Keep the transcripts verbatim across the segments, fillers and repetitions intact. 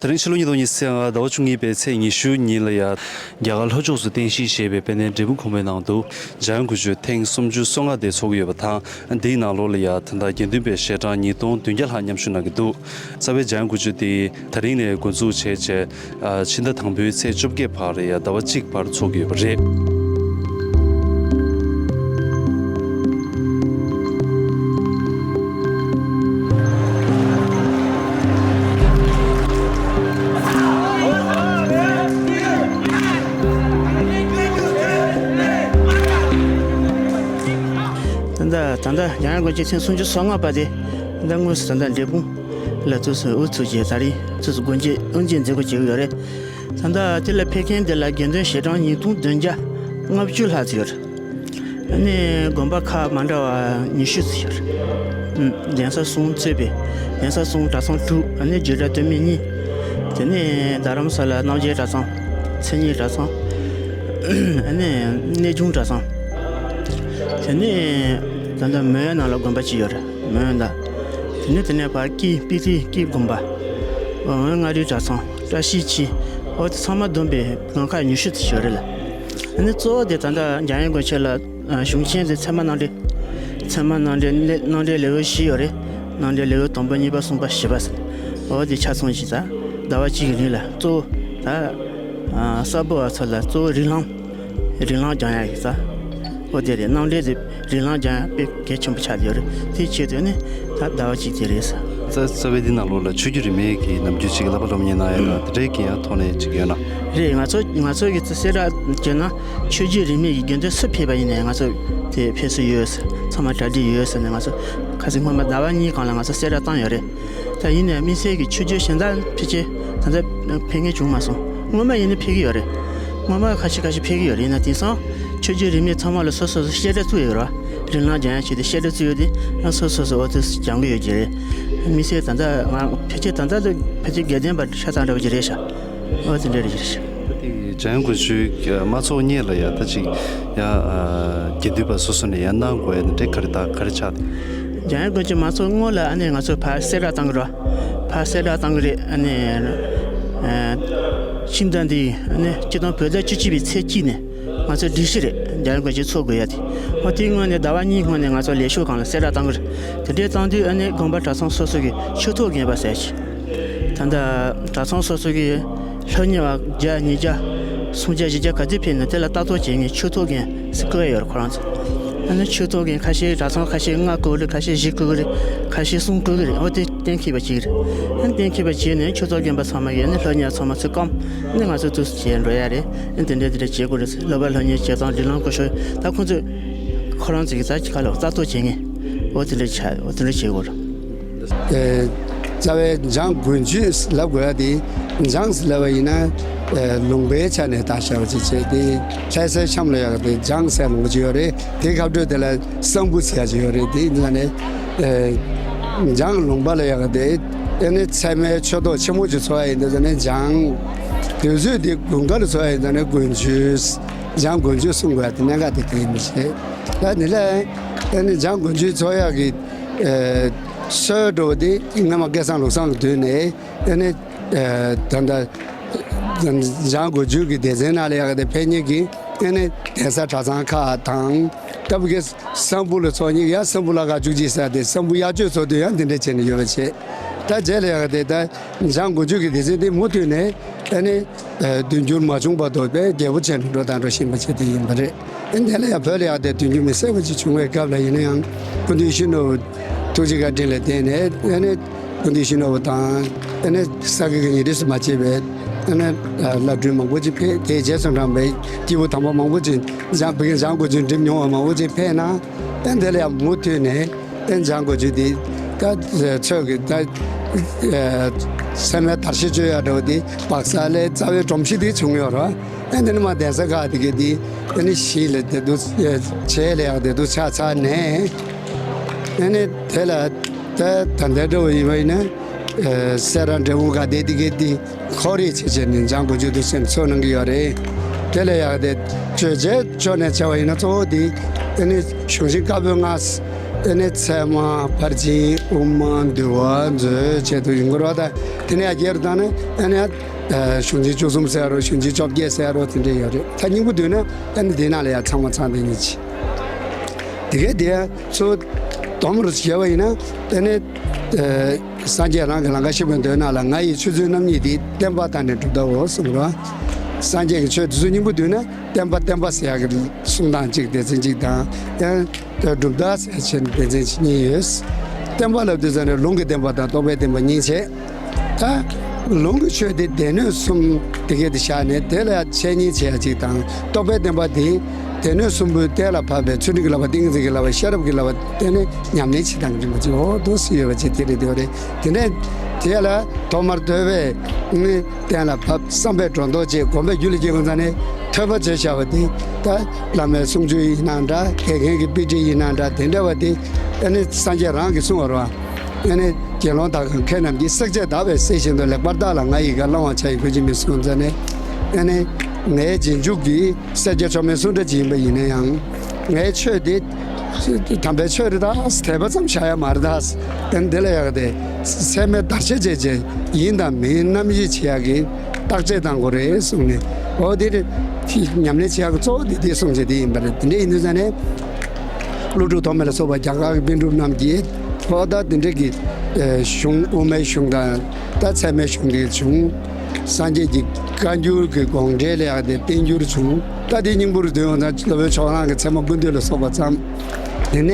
དེ་རིང་ཕྱི་ལོ་ཉིས་སྟོང་ཉི་ཤུ་རྩ་ལྔ་ཟླ་བ་བཅུ་གཉིས་པའི་ཚེས་ཉི་ཤུ་ཉིན་ལ་ཡ། རྒྱ་གར་ལྷོ་ཕྱོགས་སུ་རྟེན་གཞི་བྱས་པའི་དཔལ་ལྡན་འབྲས་སྤུངས་གོང་མའི་ནང་དུ་འཇམ་དབྱངས་དགུན་ཆོས་ཐེངས་སུམ་ཅུ་སོ་ལྔ་དེ་འཚོགས་ཀྱི་ཡོད་པ་དང་། འདིའི་ནང་ལོགས་ལ་ཡ་ད་ལྟ་དགེ་འདུན་པའི་ཞལ་གྲངས་ཉིས་སྟོང་བདུན་བརྒྱ་ལྷག་མཉམ་ཞུགས་གནང་གི་འདུག་རྩ་བའི་འཇམ་དབྱངས་དགུན་ཆོས་དེ་ད་རིང་ནས་འགོ་འཛུགས་བྱས་རྗེས། ཕྱི་ཟླ་དང་པོའི་ཚེས་བཅོ་བརྒྱད་བར་ཡ་ཟླ་བ་གཅིག་བར་འཚོགས་ཀྱི་ཡོད་པ་རེད། ད་ལྟ་ད་ལྟ་འཇམ་དབྱངས་དགུན་ཆོས་ཐེངས་སུམ་ཅུ་སོ་ལྔ་པ་དེ་ད་དངོས་སུ་ད་ལྟ་འབྲས་སྤུངས་ལ་དུས་སུ་དབུ་ཚུགས་རྗེས་ད་རེས་དུས་སུ་སྒོ་འབྱེད་དབུ་འབྱེད་མཛད་སྒོ་བྱེད་ཀྱི་ཡོད་རེད། ད་ལྟ་དེ་ལ་ཕེབས་མཁན་དེ་ལ་དགེ་འདུན་ཞལ་གྲངས་ཉིས་སྟོང་བདུན་བརྒྱ་ལྔ་བཅུ་ལྷག་ཙམ་ཡོད་རེད། ཨ་ནི་དགོན་པ་ཁག་མ་འདྲ་བ་ཉི་ཤུ་ཙམ་ཡོད་རེད། ཨུམ། གདན་ས་གསུམ་གཙོས་པའི་གདན་ས་གསུམ་གྲྭ་ཚང་དྲུག་ཨ་ནི་རྒྱུད་གྲྭ་སྟོད་སྨད་གཉིས། དེ་ནས་རྡ་རམ་ས་ལ་རྣམ་རྒྱལ་གྲྭ་ཚང་། མཚན་ཉིད་གྲྭ་ཚང་། ཨ་ནི་གནས་ཆུང་གྲྭ་ཚང་། དེ་ནས་ད་ལྟ་མོན་ཡ་ནང་ལ་དགོན་པ་གཅིག་ཡོད་རེད། མོན་ཡ་ད། དེ་ནས་དེ་ནས་ཕར་ཀི་པི་ཏི་ཀི་དགོན་པ། འོ་མངའ་རིས་གྲྭ་ཚང་། བཀྲ་ཤིས་འཁྱིལ། འོ་དེ་ཚང་མ་བསྡོམས་པས་དགོན་ཁག་ཉི་ཤུ་ཙམ་ཡོད་རེད་ལ། ཨ་ནི་གཙོ་བོ་དེ་ད་ལྟ་འཇམ་དབྱངས་དགུན་ཆོས་ལ་གཞུང་ཆེན་དེ་ཚད་མ་རྣམ་འགྲེལ། ཚད་མ་རྣམ་འགྲེལ་རྣམ་འགྲེལ་ལེའུ་བཞི་ཡོད་རེད། རྣམ་འགྲེལ་ལེའུ་དང་པོ་གཉིས་པ་གསུམ་པ་བཞི་པ་ཟེར། འོ་དེ་ཆ་ཚང་ཞིག་ད་ཟླ་བ་གཅིག་གི་རིང་ལ་གཙོ་བོ་ད་གསར་བུ་བ་ཚོ་ལ་གཙོ་བོ་རིགས་ལམ། རིགས་ལམ་སྦྱང་ཡག་གི་ས། འོ་དེ་རེད། རྣམ་འགྲེལ་དེ་རིགས་ལམ་སྦྱང་ཡག་དཔེ་གལ་ཆེན་པོ་ཆགས་ཡོད་རེད། དེའི་ཆེད་དུ་ནི་ད་ཟླ་བ་གཅིག་དེ་རེད་ས། རྩ་རྩ་བའི་འདི་ནང་ལོགས་ལ་ཆོས་བརྒྱུད་རིས་མེད་ཀྱི་ནམ་རྒྱུན་ཅིག་བསླབ་པ་སློབ་གཉེར་གནང་ཡག་དང་དེ་འདྲའི་གི་ཡང་ཐོག་ནས་ཅིག་ཡོད་ན། རེད། ང་ཚོ་ང་ཚོ་གི་གསལ་བསྒྲགས་བྱས་ན་ཆོས་བརྒྱུད་རིས་མེད་ཀྱི་དགེ་འདུན་སུ་ཕེབས་པ་ཡིན་ནའི་ང་ཚོ་དེ་ཕེབས་སུ་ཡོད་ས། ཚང་མ་གྲ་སྒྲིག་ཡོད་ས་ནས་ང་ཚོ་ཁ་སང་སྔོན་མ་ཟླ་བ་གཉིས་སྒང་ལ་ང་ཚོ་གསལ་བསྒྲགས་བཏང་ཡོད་རེད། ད་ཡིན་ནའི་དམིགས་བསལ་གྱི་ཆོས་བརྒྱུད་གཞན་དག་ཕལ་ཆེར་ད་ལྟ་ཕེབས་མཁན་བྱུང་མ་སོང་། སྔོན་མ་ཡིན་ན་ཕེབས་ཀྱི་ཡོད་རེད། སྔོན་མ་ཁ་ཤས་ཁ་ཤས་ཕེབས་ཀྱི་ཡོད་རེད། ཡིན་ན་དེང་སང་ཆོས་བརྒྱུད་རིས་མེད་ཚང་མ་ལ་སོ་སོ་སོ་བཤད་གྲྭ་བཙུགས་ཡོད་རེད་བ། རིགས་ལམ་སྦྱང་ཡག་ཆེད་དུ་བཤད་གྲྭ་བཙུགས་ཡོད་དེ་ཡང་སོ་སོ་སོ་འོ་དེ་སྦྱང་གི་ཡོད་ཀྱི་རེད། དམིགས་བསལ་ད་ལྟ་ང་ཕལ་ཆེར་ད་ལྟ་ལ་ཕལ་ཆེར་དགེ་ལྡན་པ་ཤ་སྟག་འདྲ་བོ་ཅིག་རེད་ཤག་འོ་དེ་འདྲ་རེད་ཤག་འཇམ་དབྱངས་དགུན་ཆོས་མ་ཚོགས་སྔོན་ལ་ཡ་ད་ཅིག་ཡ་དགེ་འདུན་པ་སོ་སོ་ནས་ཡ་གནང་དགོས་ཡ་དེ་འདྲ་ག་རེ་ད་ག་རེ་ཆགས་ཏེ། འཇམ་དབྱངས་དགུན་ཆོས་མ་ཚོགས་སྔོན་ལ་ཨ་ནི་ང་ཚོ་ཕར་གསལ་བསྒྲགས་བཏང་གི་རེད། ཕར་གསལ་བསྒྲགས་བཏང་གི་རེད། ཨ་ནི་ཨ་ཕྱི་ཟླ་འདིའི་ཨ་ནི་སྤྱི་ཟླ་བོད་ཟླ་བཅུ་གཅིག་པའི་ཚེས་གཅིག་ནས་ང་ཚོ་སྒྲིག་གཞི་རེད། འཇམ་དབྱངས་དགུན་ཆོས་ཚོགས་དགོས་ཡ་དེ། འོ་དེའི་སྔོན་ནས་ཟླ་བ་གཉིས་སྔོན་ནས་ང་ཚོ་ལས་ཤོག་སྒང་ལ་གསལ་བསྒྲགས་བཏང་གི་རེད། དེ་འདྲའི་བཏང་དུས་ཨ་ནི་དགོན་པ་གྲྭ་ཚང་སོ་སོ་གི་ཆོས་ཐོག་རྒན་པ་ཟེར་ཞིག་ད་ལྟ་གྲྭ་ཚང་སོ་སོ་གི་སློབ་གཉེར་བ་བརྒྱ་ཉིས་བརྒྱ་སུམ་བརྒྱ་བཞི་བརྒྱ་ག་ཚོད་ཕེབས་ན་དེ་ལ་ལྟ་རྟོག་བྱེད་མཁན་ཆོས་ཐོག་རྒན་ཟེར་བཀོད་ཡོད་རེད་ཁོ་རང་ཚོ། ཨ་ནི་ཆོས་ཐོག་རྒན་ཁ་ཤས་གྲྭ་ཚང་ཁ་ཤས་ལྔ་བསྐོ་གི་རེད། ཁ་ཤས་བཞི་བསྐོ་གི་རེད། ཁ་ཤས་གསུམ་བསྐོ་གི་རེད། འོ་དེ་གཏན་འཁེལ་བ་བྱེད་ཀྱི་རེད། ཨ་ནི་གཏན་འཁེལ་བ་བྱས་ནས་ཆོས་ཐོག་རྒན་པ་ཚང་མ་གིས་ཨ་ནི་སློབ་གཉེར་བ་ཚང་མ་ཚུར་བསྐམས་ཨ་ནི་ང་ཚོ་དུས་སུ་བྱས་འགྲོ་ཡ་རེད། ཨ་ནི་དེ་འདྲ་དེ་འདྲ་བྱེད་དགོས་རེད་ཟེར། སློབ་པ་སློབ་གཉེར་བྱེད་སྟངས་སྒྲིག་ལམ་བཀོད་ཤོག་ད་ཁོང་ཚོས་ཁོ་རང་ཚོ་གི་ད་ཅི་ག་ལ་ལྟ་རྟོག་བྱེད་མཁན་འོ་དེ་འདྲ་བྱ་འོ་དེ་འདྲ་བྱེད་དགོས་རེད། ཨེ། རྩ་བའི་འཇམ་དགུན་ཆོས་ལབ་དགོས་ཡ་དེ། འཇམ་ཟེར་ལབ་པ་ཡིན་ན། ཨེ། ལུང་པའི་ཆ་ནས་བརྟག་བྱ་བ་ཅིག་བྱས་ཏེ། ལྷ་སའི་གཤམ་ལ་ཡག་དེ་འཇམ་ཟེར་ལུང་པ་ཅིག་ཡོད་རེད། དེ་ཁ་སྤྲོད་དེ་ལ་བསམ་ཕུ་ཟེར་ཡ་ཅིག་ཡོད་རེད། དེ་ཡིན་ཙང་ནས། ཨེ། འཇམ་ལུང་པ་ལ་ཡག་དེ། ཨེ་ནི་ཚད་མའི་ཆོས་ཐོག་ཆེན་མོ་ཅིག་ཚོགས་ཡ་ཡིན་དུས་ཙང་ནས་འཇམ། དུས་ཚོད་དེ་དགུན་ཁ་ལ་ཚོགས་ཡ་ཡིན་ཙང་ནས་དགུན་ཆོས། འཇམ་དགུན་ཆོས་གསུང་དགོས་ཡ་དེ་གནད་འགག་དེ་ག་ཡིན་མི་ཤེས། ད་འདི་ལ། ཨེ་ནི་འཇམ་དགུན་ཆོས་ཚོགས་ཡ་གི། ཨེ། སྲོལ་འགྲོ་བ་དེ་སྔ་མ་སྐལ་བཟང་བློ་བཟང་ལ་བསྡུས་ནས་ཨེ་ནི་ཨེ། ད་ལྟ་འཇང་དགུ་འཇུག་གི་སྡེ་ཚན་ནང་ལ་ཡག་དེ་ཕེབས་མཁན་གྱི་ཨེ་ནི་གདན་ས་གྲྭ་ཚང་ཁག་དང་སྐབས་ཀྱི་སམ་བྷོ་ལ་ཚོགས་མཁན་ཡང་སམ་བྷོ་ལ་ཁ་བཅུ་གཅིག་ས་དེ་སམ་བྷོ་གཡག་བཅོས་ཚོགས་དུས་ཡང་འདི་འདྲ་བྱས་ནས་ཡོད་པ་བྱས། ད་རྗེས་ལ་ཡག་དེ་ད་འཇང་དགུ་འཇུག་གི་སྡེ་ཚན་དེ་མུ་མཐུད་ནས་ཨེ་ནི་བསྡུ་འགྱུར་མ་བྱུང་བར་དུ་དཔེ་རྒྱས་པོ་བྱས་ནས་འགྲོ་དང་འགྲོ་བཞིན་པ་བྱས་དེ་ཡིན་པ་རེད། ཨེ་འདི་ལ་ཡང་བོད་ལ་ཡག་དེ་དོན་རྒྱུ་མི་གསལ་བ་ཅིག་བྱུང་བའི་སྐབས་ལ་ཡིན་ན་ཡང་སྐུ་མདུན་ཤིང་ནོར་བུ་ཐུགས་རྗེ་བཀའ་དྲིན་ལ་བརྟེན་ནས་ཨ་ནི་སྐུ་མདུན་ཤིང་ནོར་བུ་དང་ཨ་ནི་ས་དགེ་བཀའ་རྙིང་རིས་སུ་མ་ཆད་པའི་ཨ་ནི་བླ་སྤྲུལ་མང་པོ་ཅིག་ཕེབས། དེའི་རྗེས་སུ་འབྲངས་པའི་སྐྱེས་བུ་དམ་པ་མང་པོ་ཅིག་འཇང་བོད་ཀྱི་འཇང་དགུ་འཇུག་འགྲིམ་མྱོང་བ་མང་པོ་ཅིག་ཕེབས་ན་ཨ་འདི་ལ་ཡང་མུ་མཐུད་ནས་ཨ་འཇང་དགུ་འཇུག་འདི་ད་ཚོད་ཀྱི་ད་ཚད་མའི་དར་ཞིང་བཅོས་ཡག་འདྲ་བོ་འདི་སྦག་ས་ལའི་རྩ་བའི་སྒྲོམ་གཞི་འདི་བྱུང་ཡོད་རེད། ཨ་འདི་ནི་མ་གདན་ས་ཁག་དེ་གའི་འདི་ཨ་ནི་གཞིས་ལ་བསྡད་འདུག་བྱེས་ལ་ཡག་བསྡད་འདུག་ཆགས་ཚར་ནས་ཨ་ནི་དེ་ལ་ད་ད་ལྟའི་འདྲ་བོ་ཡིན་པ་ཡིན་ན་སེ་ར་འབྲས་སྤུངས་ཁ་བསྡད་དེ་གའི་འདི་ཁོར་ཡུག་ཆེ་ཆེ་ནས་འཇང་དགུ་འཇུག་འདུག་སེམས་ཚོར་གནང་གི་ཡོད་རེད། དེ་ལ་ཡག་དེ་བརྗོད་བྱའི་ཕྱོགས་ནས་བྱས་པ་ཡིན་ན་གཙོ་བོ་འདི་ཨ་ནི་གཞུང་ཆེན་བཀའ་པོད་ལྔ། ཨ་ནི་ཚད་མ་ཕར་ཕྱིན་དབུ་མ་འདུལ་བ་མཛོད་ཆེད་དུ་ཡོང་གི་རེད་བ། ད་དེ་ནས་ཡར་རྒྱས་རུ་བཏང་ན་ཨ་ནི་ཨ་གཞུང་ཆེན་བཅུ་གསུམ་ཟེར་རོ། གཞུང་ཆེན་བཅོ་བརྒྱད་ཟེར་རོ། དེ་འདྲ་ཡོད་རེད། ད་སྙིང་པོ་བསྡུས་ན་ཨ་ནི་དེའི་ནང་ལ་ཡང་ཚང་མ་ཚང་དེ་ཉིད་ཅིག་དེ་གའི་དེ་ཚོ་དོམ་རུ་བྱས་པ་ཡིན་ན་ཨ་ནི་ཨ་སངས་རྒྱས་རང་གི་ལམ་ཁ་ཤེས་པའི་མདོའི་ནང་ལ་ང་ཡི་ཆོས་ཚུལ་རྣམ་གཉིས་འདི། བསྟན་པ་དང་ནི་སྒྲུབ་ཟླའོ་གསུངས་རོ། སངས་རྒྱས་ཀྱི་ཆོས་དེ་ཚོ་སྙིང་པོ་བསྡུས་ན། བསྟན་པ་བསྟན་པ་ཟེར་ཡག་གི་གསུང་སྟངས་གཅིག་སྡེ་ཚན་གཅིག་དང་། ཡང་སྒྲུབ་ཟླ་ཟེར་ཕྱིན་སྡེ་ཚན་གཉིས་ཡོད། བསྟན་པ་ལབ་དུས་ཙམ་ནས་ལུང་གི་བསྟན་པ་དང་རྟོགས་པའི་བསྟན་པ་གཉིས་བྱས། ད་ལུང་གི་ཆོས་དེ་སྡེ་སྣོད་གསུམ་དེ་གས་དེ་བཞག་ནས་དེ་ལ་འཆད་ཉན་བྱེད་ཡ་གཅིག་དང་། རྟོགས་པའི་བསྟན་པ་དེ་སྡེ་སྣོད་གསུམ་པོའི་གཏན་ལ་ཕབ་པའི་ཚུལ་ཁྲིམས་ཀྱི་བསླབ་པ། ཏིང་འཛིན་གྱི་བསླབ་པ། ཤེས་རབ་ཀྱི་བསླབ་པ་བསྟན་ནས་ཉམས་ལེན་བྱེད་སྟངས་ཀྱི་རིམ་པ་གཅིག་འོ་འདུག་སེ་ཡོད་པ་ཅིག་དེ་རེད། དེ་རེད། དེ་ལ་ཐོག་མར་ཐོས་པས་ནི་གཏན་ལ་ཕབ། བསམ་པས་སྒྲོ་འདོགས་བཅད། སྒོམ་པས་རྒྱུད་ལ་སྐྱེ་དགོས་ཙང་ནས་ཐོས་པ་བྱས་བཞག་པ་དེ། ད་བླ་མའི་གསུང་ཆོས་ཡིན་ནའང་འདྲ། དགེ་རྒན་གྱི་དཔེ་ཁྲིད་ཡིན་ནའང་འདྲ། དེ་འདྲ་བ་དེ་ཨ་ནི་སངས་རྒྱས་རང་གིས་གསུངས་པ་རེད་བ། ཨ་ནི་དགེ་སློང་དག་གམ་མཁས་རྣམས་ཀྱིས། བསྲེག་བཅད་བརྡར་བའི་གསེར་བཞིན་དུ། ལེགས་པར་བརྟགས་ལ་ང་ཡི་བཀའ། བླང་བར་བྱ་ཡི་གོས་ཅན་མིན་གསུངས་ཙང་ནས། ཨ་ནི་ངའི་རྗེས་འཇུག་གི་སེར་སྐྱ་མཆོག་དམན་སུ་འདྲ་ཅིག་ཡིན་པ་ཡིན་ན་ཡང་། ངའི་ཆོས་དེ་དམ་པའི་ཆོས་རེད་ད། དད་པ་ཙམ་བྱ་ཡ་མ་རེད་ད། དེ་འདི་ལ་ཡག་དེ་ཚད་མས་བརྡར་ཤ་བཅད་བྱས་ཡིན་དང་མིན་རྣམ་དབྱེ་བྱེད་ཡག་གི་བརྟག་དཔྱད་བཏང་དགོས་རེད་གསུངས་ནས། འོ་དེ་རེད། ཉམས་ལེན་བྱེད་ཡག་གི་གཙོ་བོ་དེ་དེ་གསུངས་བྱས་དེ་ཡིན་པ་རེད། དེ་འདྲ་ཡིན་དུས་ཙང་ནས། ཀླུ་སྒྲུབ་ཐོགས་མེད་ལ་སོགས་པ་རྒྱ་གར་གྱི་པཎ་གྲུབ་རྣམས་ཀྱིས་འོ་ད་དེ་འདྲ་གི་གཞུང་དབུ་མའི་གཞུང་དང་ད་ཚད་མའི་གཞུང་དེ་བྱུང་། སངས་རྒྱས་ཀྱི་བཀའ་འགྱུར་གྱི་དགོངས་འགྲེལ་ལ་ཡག་དེ་བསྟན་འགྱུར་བྱུང་། ད་དེ་སྙིང་པོར་བསྡུས་ཡོང་ཙང་སློབ་དཔོན་ཕྱོགས་གླང་གི་ཚད་མ་ཀུན་བཏུས་ལ་སོགས་པ་ཙམ། དེ་ནས་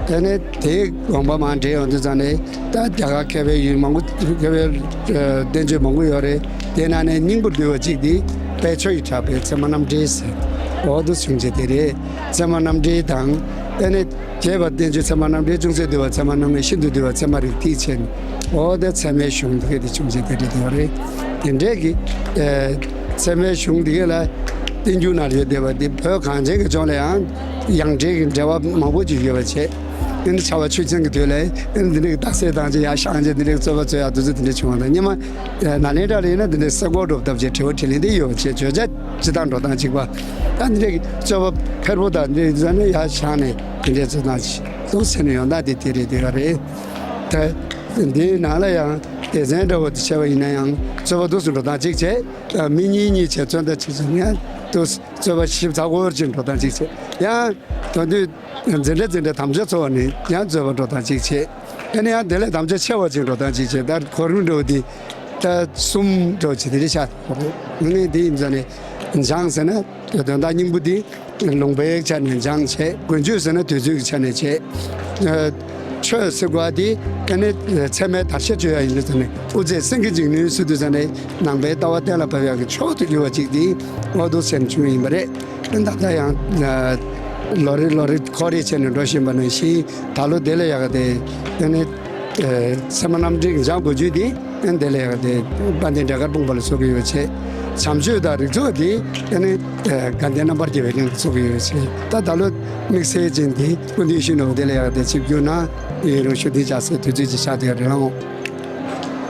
དེ་ནས་དེའི་དགོངས་པ་མར་འགྲེལ་ཡོང་དུས་ཙང་ནས་ད་རྒྱ་གར་མཁས་པའི་ཡུལ་མང་པོ། མཁས་པའི་ཨ་བསྟན་བཅོས་མང་པོ་ཡོད་རེད། དེའི་ནང་ནས་སྙིང་པོར་བསྡུས་པ་གཅིག་དེ་དཔལ་ཆོས་ཀྱི་གྲགས་པའི་ཚད་མ་རྣམ་འགྲེལ་ཟེར། འོ་དེ་བྱུང་བྱས་དེ་རེད། ཚད་མ་རྣམ་འགྲེལ་དང་། དེ་ནས་རྒྱས་པ་བསྟན་བཅོས་ཚད་མ་རྣམ་འགྲེལ། ཅུང་ཟད་བསྡུས་པ་ཚད་མ་རྣམ་ངེས། ཤིན་ཏུ་བསྡུས་པ་ཚད་མ་རིགས་ཐིག་བྱས་ནས། འོ་དེ་ཚད་མའི་གཞུང་དེ་ག་དེ་བྱུང་བྱས་དེ་རེད། དེ་ཡོད་རེད། དེ་འདྲས་ཀྱི་ཨ་ཚད་མའི་གཞུང་དེ་ག་ལ་བསྟན་འགྱུར་ནང་ཡོད་བསྡད་པ་དེ་བོད་གངས་ཅན་གྱི་ལྗོངས་ལ་ཡང་ཡང་འབྲེལ་གྱི་འབྲེལ་བ་མང་པོ་ཅིག་ཡོད་པ་བྱས། ཨ་ནི་ཕྱྭ་པ་ཆོས་ཅན་གྱི་དུས་ལ་ཨ་ནི་འདི་འདྲ་གི་རྟགས་གསལ་བཏང་བྱས་ཡར་བཞེངས་བྱས་འདི་འདྲ་གི་རྩོད་པ་རྩོད་ཡག་དུས་ཚོད་འདི་འདྲ་བྱུང་བ་དང་། སྔོན་མ་ཨ་ནཱ་ལེནྡྲ་ལ་ཡིན་ན་འདི་འདྲའི་གསེར་འཁོར་སྒྲུབ་ཐབས་བྱས། དྲི་བ་དྲིས་ལན་འདི་ཡོད་བྱས། བརྗོད་བྱ་སྤྱི་དང་འགྲོ་སྟངས་གཅིག་པ། ད་འདི་འདྲ་གི་རྩོད་པ་འཕེར་པོ་དང་འདི་འདྲ་ནི་ཡར་བཞེངས་ནས་འདི་འདྲའི་རྩོད་སྟངས་ཤིག་འདུག་ཟེར་ནས་ཡོང་སྟངས་དེ་དེ་རེད། དེ་ག་རེད། ད་འདིའི་ནང་ལ་ཡང་སྡེ་ཚན་འདྲ་བོ་དེ་བྱས་པ་ཡིན་ན་ཡང་རྩོད་པ་འདུག་སེ་འགྲོ་སྟངས་གཅིག་བྱས། མི་གཉིས་གཉིས་བྱས་རྩོད་ཟླ་གཅིག་བྱས་ནས་འདུག་སེ་རྩོད་པ་ཞིབ་ཚགས་པོ་ཅིག་འགྲོ་སྟངས་གཅིག་བྱས། ཡང་དོན་དུ་འཛིན་གྲྭ་འཛིན་གྲྭ་དམ་བཅའ་ཚོགས་ནས་ཡང་རྩོད་པ་འགྲོ་སྟངས་གཅིག་བྱས། ཨ་ནི་ཡང་དེ་ལས་དམ་བཅའ་ཆེ་བ་ཅིག་འགྲོ་སྟངས་གཅིག་བྱས། ད་གོ་རིམ་འགྲོ་འདི་ད་གསུམ་འགྲོ་བྱས་དེ་རེད་ཤག་ཨ་ནི་དེ་ཡིན་ཙང་ནས་སྦྱངས་ཟེར་ན་དོན་དག་སྙིང་པོ་འདི་ལུང་པའི་ཆ་ནས་སྦྱངས་བྱས། དགོངས་གཅོད་ཟེར་ན་དུས་ཚོད་ཀྱི་ཆ་ནས་བྱས། ཆོས་ཟེར་དགོས་པ་འདི་ཨ་ནི་ཚད་མའི་བརྡར་ཤ་གཅོད་ཡ་ཡིན་དུས་ཙང་ནས། དབུ་ཚད་སེང་གེ་འཇིགས་ནུས་ཟེར་དུས་ཙང་ནས་ནང་པའི་ལྟ་བ་གཏན་ལ་ཕབ་ཡག་གི་མཆོག་ཏུ་གྱུར་པ་ཅིག་འདི་འོ་འདུག་སེ་བྱུང་ཡིན་པ་རེད། ད་ལྟ་ཡང་ལོ་རེ་ལོ་རེ་འཁོར་རེ་བྱས་ནས་འགྲོ་བཞིན་པ་ནང་བཞིན། ད་ལོ་དེ་ལས་ཡག་ག་དེ་ཨ་ནི་ཚད་མ་རྣམ་འགྲེལ་སྦྱང་དགོས་རྒྱུ་དེ་ཨ་ནི་དེ་ལས་ཡག་ག་དེ་དཔལ་ལྡན་འབྲས་དཀར་སྤུངས་པ་ལ་སོགས་ཀྱི་ཡོད་བྱས། བྱམས་ཆོས་དང་རིགས་ཚོགས་དེ་ཨ་ནི་དགའ་ལྡན་རྣམ་པར་རྒྱལ་བའི་གླིང་ལ་སོགས་ཀྱི་ཡོད་བྱས། ད་ད་ལོ་དམིགས་བསལ་ཅན་དེ་སྐུ་མདུན་ཞུས་ནོ་དེ་ལས་ཡག་ག་དེ་ཆིབས་བསྒྱུར་གནང་། ཡིན་རུང་ཞུ་གཏུག་བྱ་སའི་དུས་ཚོད་ཅིག་ཆགས་བསྡད་རེད་ལགས།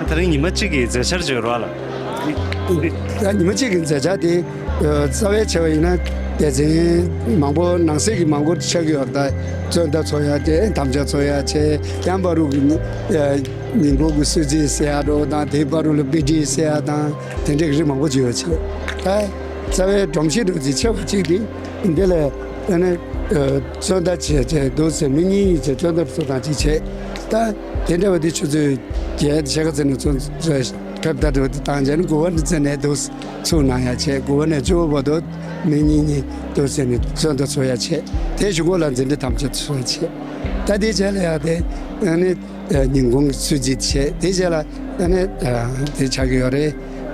ད་རིང་ཉི་མ་གཅིག་གི་མཛད་འཆར་ཅིག་ཡོད་རེད་བ་ལགས། ད་ཉི་མ་གཅིག་གི་མཛད་འཆར་དེ་ཨ་རྩ་བའི་ཆེ་བ་ཡིན་ན་སྡེ་ཚན་མང་པོ་ནང་གསེས་ཀྱི་མང་པོ་ཆགས་ཀྱི་ཡོད་རེད། ད་རྩོད་ཟླ་ཚོགས་ཡ་བྱས། དམ་བཅའ་ཚོགས་ཡ་བྱས། ཡང་བར་དུ་གི་ཨ་ཉིན་གུང་གི་གསོལ་ཚིགས་ཟེར་ཡ་འདྲ་དང་། དེའི་བར་དུ་ལ་དཔེ་ཁྲིད་ཟེར་ཡ་དང་། དེ་འདྲའི་རིགས་མང་པོ་ཅིག་ཡོད་བྱས། ད་རྩ་བའི་སྒྲོམ་གཞི་འདྲ་ཅིག་ཆེ་བ་གཅིག་དེ་འདི་ལ་ཨ་ནི་ཨ་རྩོད་ཟླ་བྱས་བྱས་འདུག་ཟེར། མི་གཉིས་གཉིས་བྱས་རྩོད་ཟླ་ཚོགས་སྟངས་གཅིག་བྱས། ད་དེ་འདྲ་བ་དེ་ཆུ་ཚོད་བརྒྱད་ཕྱེད་ཀ་ཙམ་ནས་ཚོ་ཕེབས་ད་འགྲོ་དེ་བཏང་བྱས་ནས་དགུ་པ་ནས་ཚུགས་གནང་ཡ་བྱས། དགུ་པ་ནས་བཅུ་པ་བར་དུ་མི་གཉིས་གཉིས་འདུག་ཟེར་ནས་རྩོད་ཟླ་ཚོགས་ཡ་བྱས། དེ་གཞུག་གུ་ལ་འཛིན་གྲྭ་དམ་བཅའ་ཚོགས་ཡ་བྱས། ད་དེ་རྗེས་ལ་ཡ་དེ་ཨ་ནི་ཉིན་གུང་གི་གསོལ་ཚིགས་བྱས། དེ་རྗེས་ལ་ཨ་ནི་དེ་ཆགས་ཀྱི་ཡོད་རེད།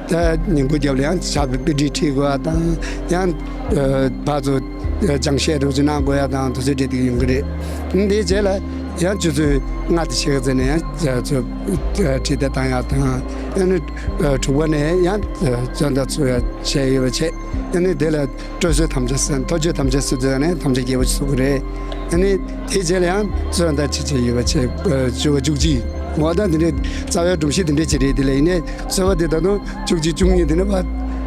ད་ཉིན་གུང་རྒྱབ་ལ་ཡང་ཕྱག་དཔེ་དཔེ་ཁྲིད་ཁྲིད་དགོས་ཡ་དང་། ཡང་ཕར་ཚུར་སྦྱང་བཤད་འདྲ་ཅིག་གནང་དགོས་ཡ་དང་། དེ་ཚོ་འདྲ་དེ་ཡོང་གི་རེད། དེ་རྗེས་ལ་ཡང་ཆུ་ཚོད་ལྔ་དང་ཕྱེད་ཀ་ཙམ་ནས་ཡང་ཚོ་ཁྲིད་དེ་བཏང་ཡ་དང་། ཨ་ནི་དྲུག་པ་ནས་ཡང་རྩོད་ཟླ་ཚོགས་ཡ་བྱས་ཡོད་པ་བྱས། ཨ་ནི་དེ་ལ་སྤྲོ་གསོལ་དམ་བཅའ་ཟེར། མཐུ་རྒྱུད་དམ་བཅའ་ཟེར་དུས་ནས་དམ་བཅའ་རྒྱས་པོ་ཞིག་ཚོགས་ཀྱི་རེད། ཨ་ནི་དེའི་རྗེས་ལ་ཡང་རྩོད་ཟླ་ཕྱེད་ཕྱེད་ཡོད་པ་བྱས། བཅུ་པ་བཅུ་གཅིག་འོ་ད་འདི་འདྲའི་རྩ་བའི་སྒྲོམ་གཞི་འདི་འདྲ་ཅིག་རེད། དེ་ལ་ཡིན་ནའི་རྩོད་པ་འདི་ད་དུང་བཅུ་གཅིག་བཅུ་གཉིས་འདི་ནས་ཕར་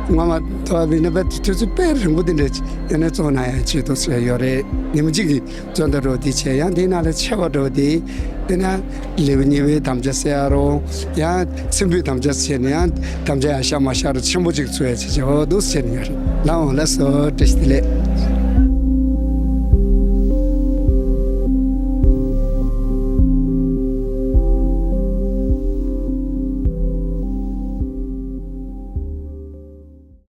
སྔོན་མ་དོ་བ་བི་ན་པ་དུས་ཚོད་དཔེ་རིང་པོ་དེ་འདྲ་ཡང་ནས་གཙོ་ན་ཡང་ཆེད་དུ་ཟེར་ཡོད་རེད། ཉིན་མོ་གཅིག་གི་བཙོན་དུ་འགྲོ་དེ་བྱས་ཡང་དེ་ན་ལ་ཆེ་བ་འགྲོ་དེ་དེ་ན་ལེའུ་གཉིས་པའི་དམ་བཅའ་ཟེར་ཡ་རོ། ཡང་ཚེམ་བུའི་དམ་བཅའ་ཟེར་ནས་ཡང་དམ་བཅའ་ཡ་ཤ་མ་ཤ་རོ་ཆེན་པོ་གཅིག་ཚུད་ཡ་ཆེ་ཆེ་འོ་འདུག་ཟེར་ནས་ཡོད་རེད། ལའོ་ལ་སོ་བཀྲ་ཤིས་བདེ་ལེགས།